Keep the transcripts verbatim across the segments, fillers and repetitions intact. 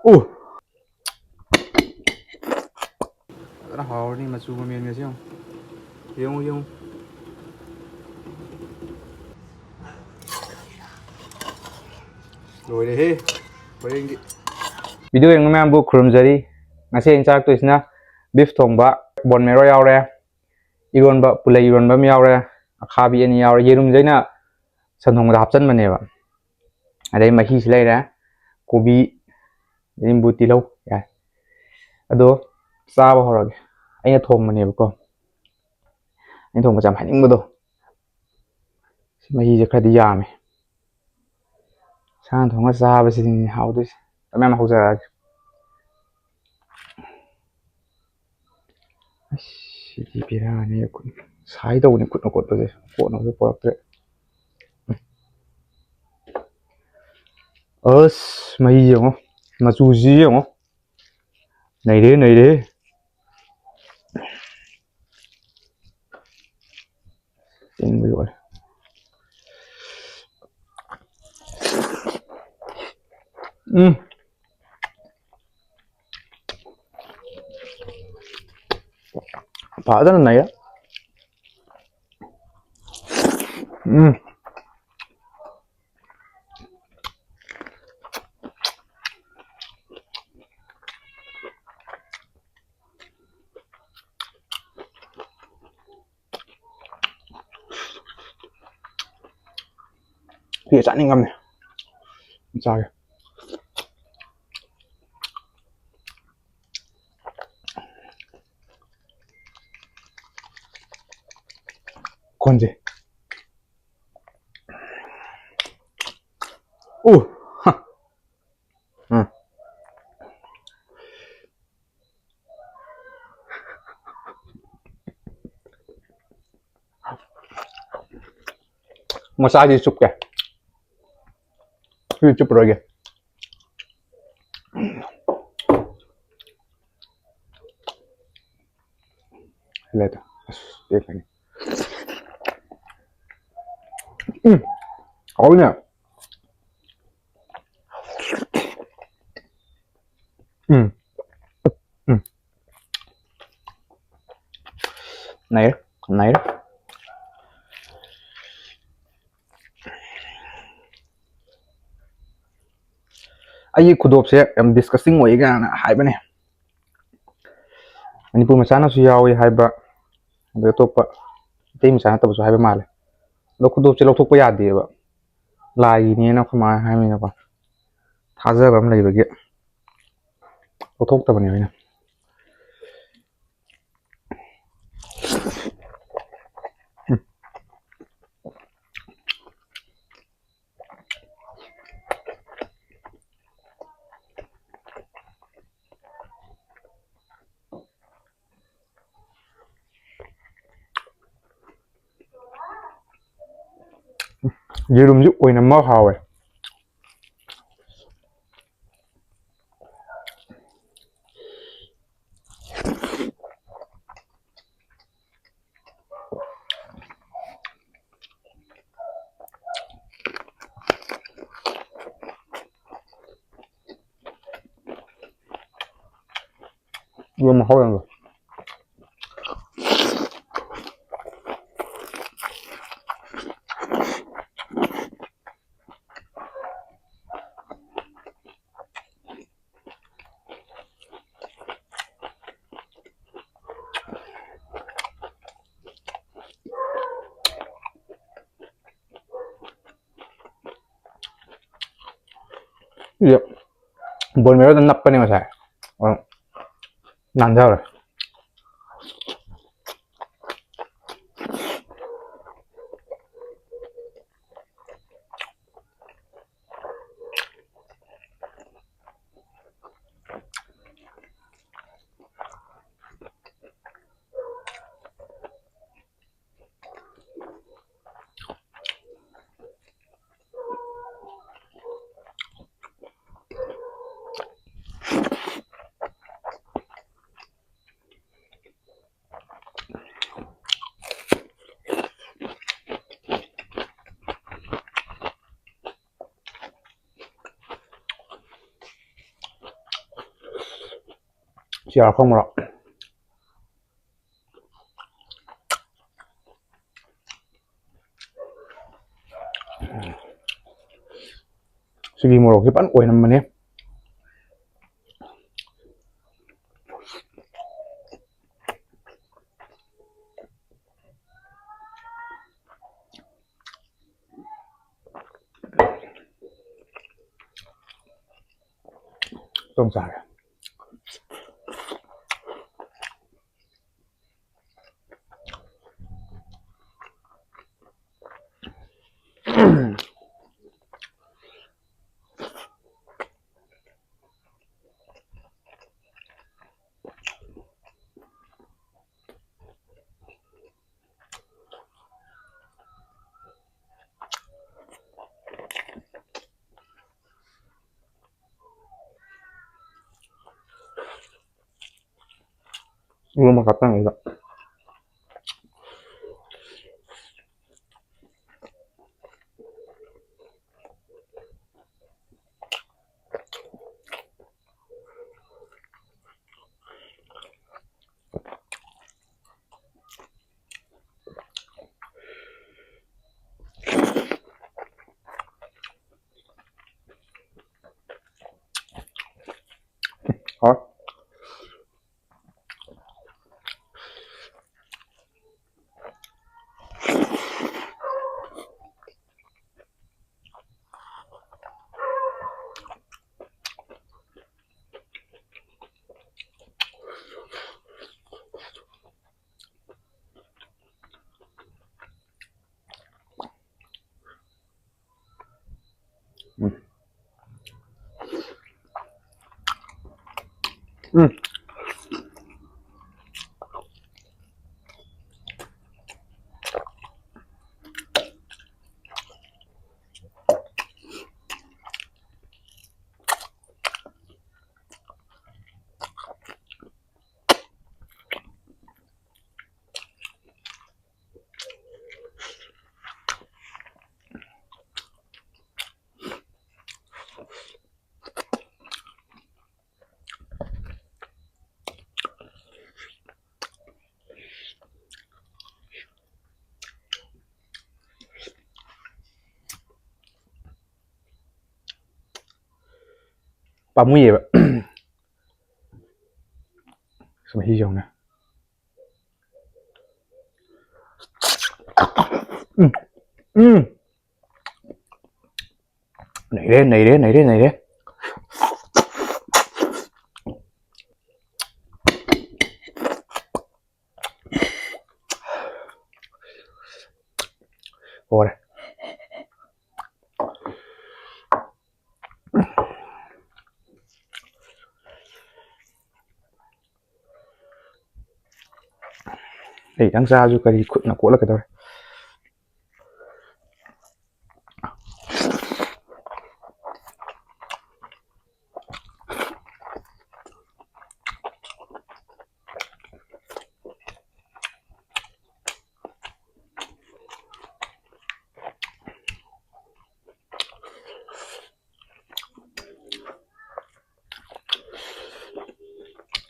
ꯎ! ꯐꯖꯅ ꯍꯥꯎꯔꯅꯤ ꯃꯆꯨ ꯃꯃꯦꯟꯒꯁꯦ ꯌꯦꯡꯉꯨ꯫ ꯌꯦꯡꯉꯨ, ꯌꯦꯡꯉꯨ꯫ ꯂꯣꯏꯔꯦꯍꯦ, ꯍꯣꯔꯦꯟꯒꯤ꯫ Video ꯌꯦꯡꯕ ꯃꯌꯥꯝꯕꯨ ꯈꯨꯔꯨꯝꯖꯔꯤ꯫ ꯉꯁꯤ ꯑꯩꯅ ꯆꯥꯔꯛꯇꯣꯏꯁꯤꯅ beef ꯊꯣꯡꯕ, bone marrow ꯌꯥꯎꯔꯦ, ꯏꯔꯣꯟꯕ, ꯄꯨꯂꯩ ꯏꯔꯣꯟꯕ ꯑꯃ ꯌꯥꯎꯔꯦ, ꯑꯈꯥꯕꯤ ꯑꯅꯤ ꯌꯥꯎꯔꯦ꯫ ꯌꯦꯔꯨꯝꯁꯦ ꯑꯩꯅ ꯁꯟ ꯊꯣꯡꯕꯗ ꯍꯥꯞꯆꯟꯕꯅꯦꯕ꯫ ꯑꯗꯩ ꯃꯍꯤꯁꯤ ꯂꯩꯔꯦ, ꯀꯣꯕꯤ, ꯅꯤꯝꯕꯨ, ꯇꯤꯜꯍꯧ, ꯌꯥꯔꯦ꯫ ꯑꯗꯣ ꯆꯥꯕ ꯍꯧꯔꯒꯦ꯫ ꯑꯩꯅ ꯊꯣꯡꯕꯅꯦꯕꯀꯣ꯫ ꯑꯩꯅ ꯊꯣꯡꯕꯁꯦ ꯌꯥꯝ ꯍꯥꯏꯅꯤꯡꯕꯗꯣ꯫ ꯁꯤ ꯃꯍꯤꯁꯦ ꯈꯔꯗꯤ ꯌꯥꯝꯃꯦ꯫ ꯏꯁꯥꯅ ꯊꯣꯡꯉ ꯆꯥꯕꯁꯤꯗꯤꯅꯦ ꯍꯥꯎꯗꯣꯏꯁꯦ꯫ ꯃꯌꯥꯝ ꯍꯧꯖꯔꯛꯑꯒꯦ꯫ ꯑꯁ, ꯁꯤꯗꯤ ꯕꯦꯔꯥꯅꯤ꯫ ꯈꯨꯠ ꯁꯥꯏ ꯇꯧꯕꯅꯤ, ꯈꯨꯠꯅ ꯀꯣꯠꯄꯁꯦ꯫ ꯀꯣꯠꯅꯕꯁꯨ ꯄꯣꯔꯛꯇ꯭ꯔꯦ꯫ ꯑꯁ, ꯃꯍꯤ ꯌꯦꯡꯉꯣ, ꯃꯆꯨꯁꯤ ꯌꯦꯡꯉꯣ꯫ ꯅꯩꯔꯦ, ꯅꯩꯔꯦ꯫ ꯆꯤꯡꯕ ꯂꯣꯏꯔꯦ꯫ ꯎꯝ꯫ ꯐꯖꯅ ꯅꯩꯔꯦ꯫ ꯎꯝ꯫ ꯁꯤ ꯆꯥꯅꯤꯡꯉꯝꯅꯦ꯫ ꯆꯥꯒꯦ꯫ ꯈꯣꯟꯁꯦ꯫ ꯎ! ꯍ! ꯎꯝ꯫ ꯃꯆꯥꯁꯤ ꯆꯨꯞꯀꯦ꯫ ꯁꯤ ꯆꯨꯞꯄꯔꯣꯏꯒꯦ꯫ ꯂꯩꯇꯦ꯫ ꯑꯁ, ꯄꯦꯛꯀꯅꯤ꯫ ꯎꯝ, ꯍꯥꯎꯋꯤꯅꯦ꯫ ꯎꯝ꯫ ꯎꯝ꯫ ꯅꯩꯔꯦ, ꯅꯩꯔꯦ꯫ ꯑꯩꯒꯤ ꯈꯨꯗꯣꯞꯁꯦ ꯌꯥꯝ disgusting ꯑꯣꯏꯌꯦ ꯀꯥꯏꯅ ꯍꯥꯏꯕꯅꯦ꯫ ꯃꯅꯤꯄꯨꯔ ꯃꯆꯥꯅꯁꯨ ꯌꯥꯎꯏ ꯍꯥꯏꯕ, ꯑꯗꯩ ꯑꯇꯣꯞꯄ ꯑꯇꯩ ꯃꯆꯥ ꯅꯠꯇꯕꯁꯨ ꯍꯥꯏꯕ ꯃꯥꯜꯂꯦ꯫ ꯑꯗꯣ ꯈꯨꯗꯣꯞꯁꯦ ꯂꯧꯊꯣꯛꯄ ꯌꯥꯗꯦꯕ, ꯂꯥꯏꯒꯤꯅꯦꯅ ꯑꯩꯈꯣꯏ ꯃꯥꯅ ꯍꯥꯏꯕꯅꯤꯅꯀꯣ, ꯊꯥꯖꯕ ꯑꯃ ꯂꯩꯕꯒꯤ ꯂꯧꯊꯣꯛꯇꯕꯅꯦ ꯑꯩꯅ꯫ ꯌꯦꯔꯨꯝꯁꯨ ꯑꯣꯏꯅꯝꯕ ꯍꯥꯎꯋꯦ꯫ ꯌꯦꯔꯨꯝ ꯃꯍꯥꯎ ꯌꯦꯡꯉꯣ꯫ ꯁꯤꯁꯦ bone marrowꯗ ꯅꯞꯄꯅꯦ ꯉꯁꯥꯏ꯫ ꯑꯗꯣ ꯅꯥꯟꯊꯔꯦ꯫ ꯆꯤꯌꯥꯔ ꯈꯣꯡ ꯃꯣꯔꯣꯛ꯫ ꯁꯤꯒꯤ ꯃꯣꯔꯣꯛꯁꯦ ꯐꯖꯅ ꯑꯣꯏꯔꯝꯕꯅꯦ꯫ ꯑꯗꯨꯝ ꯆꯥꯔꯦ꯫ ꯏꯔꯣꯝꯕ ꯈꯛꯇꯪ ꯑꯩꯒ꯫ ꯍꯥꯎ꯫ ꯎꯝ꯫ ꯎꯝ꯫ ꯄꯥꯝꯃꯨꯏꯌꯦꯕ꯫ ꯃꯍꯤꯁꯦ ꯌꯦꯡꯉꯨꯅꯦ꯫ ꯎꯝ꯫ ꯎꯝ꯫ ꯅꯩꯔꯦ, ꯅꯩꯔꯦ, ꯅꯩꯔꯦ, ꯅꯩꯔꯦ꯫ ꯍꯣꯔꯦ꯫ ꯑꯩ ꯈꯤꯇꯪ ꯆꯥꯔꯁꯨ ꯀꯔꯤ ꯈꯨꯠꯅ ꯀꯣꯠꯂꯛꯀꯗꯧꯔꯦ꯫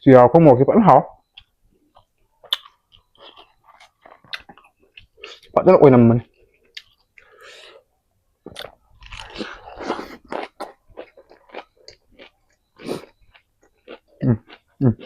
ꯁꯤ ꯌꯥꯎꯔꯛꯄ ꯃꯣꯔꯣꯛꯁꯦ ꯐꯖꯅ ꯍꯥꯎ꯫ ꯐꯖꯅ ꯑꯣꯏꯅꯝꯕꯅꯤ꯫ ꯎꯝ, ꯎꯝ꯫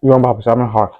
ꯏꯔꯣꯝꯕ ꯍꯥꯞꯄ ꯆꯥꯕꯅ ꯍꯥꯎꯔꯦ꯫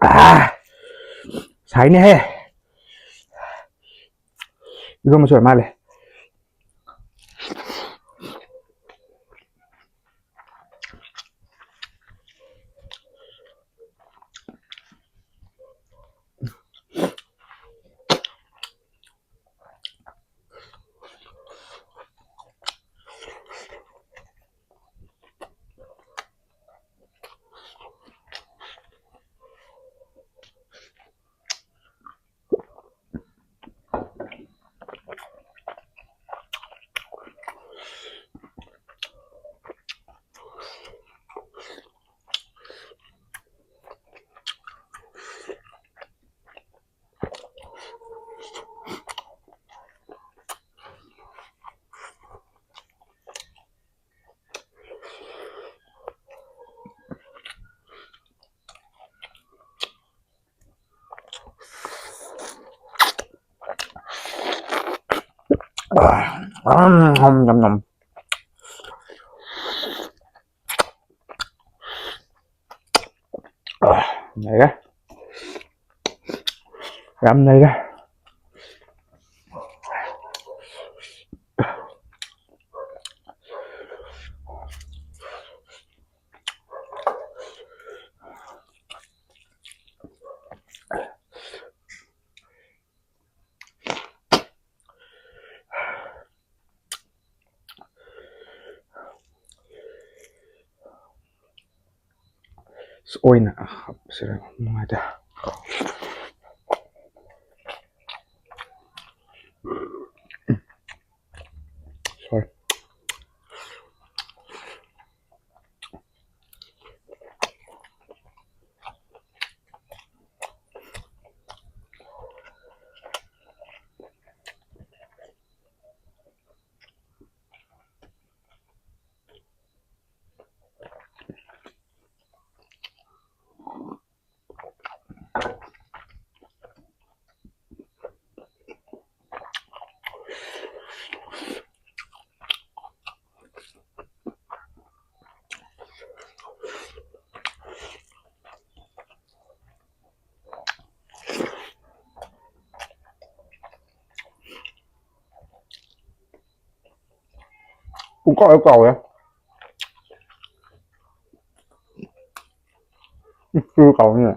ꯑꯥ, ꯁꯥꯏꯅꯦꯍꯦ꯫ ꯏꯔꯣꯝꯕꯁꯨ ꯑꯣꯏꯔ ꯃꯥꯜꯂꯦ꯫ ꯎꯝ, ꯎꯝ, ꯎꯝ, ꯎꯝ꯫ ꯅꯩꯔꯦ꯫ ꯌꯥꯝ ꯅꯩꯔꯦ꯫ ꯑꯣꯏꯅ ꯍꯥꯞꯁꯤꯔ, ꯅꯨꯡꯉꯥꯏꯇꯦ꯫ Sorry. ꯄꯨꯡꯀꯥꯎ ꯍꯦꯛ ꯀꯥꯎꯋꯦ꯫ ꯎꯝ, ꯁꯤꯁꯨ ꯀꯥꯎꯅꯤꯅꯦ꯫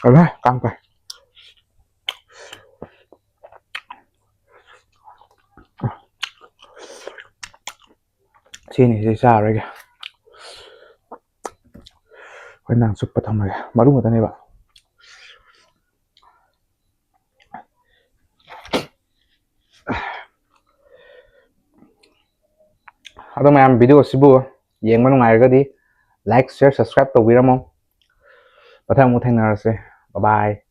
Alo, căng vậy. ꯇꯦꯅꯤꯁꯦ ꯆꯥꯔꯔꯣꯏꯒꯦ꯫ ꯑꯩꯈꯣꯏ ꯅꯪ ꯆꯨꯞꯄ ꯊꯝꯃꯒꯦ꯫ ꯃꯔꯨ ꯈꯛꯇꯅꯦꯕ꯫ ꯑꯗꯣ ꯃꯌꯥꯝ, video ꯑꯁꯤꯕꯨ ꯌꯦꯡꯕ ꯅꯨꯡꯉꯥꯏꯔꯒꯗꯤ like, share, subscribe ꯇꯧꯕꯤꯔꯝꯃꯣ꯫ ꯃꯊꯪ ꯑꯃꯨꯛ ꯊꯦꯡꯅꯔꯁꯦ꯫ Bye bye꯫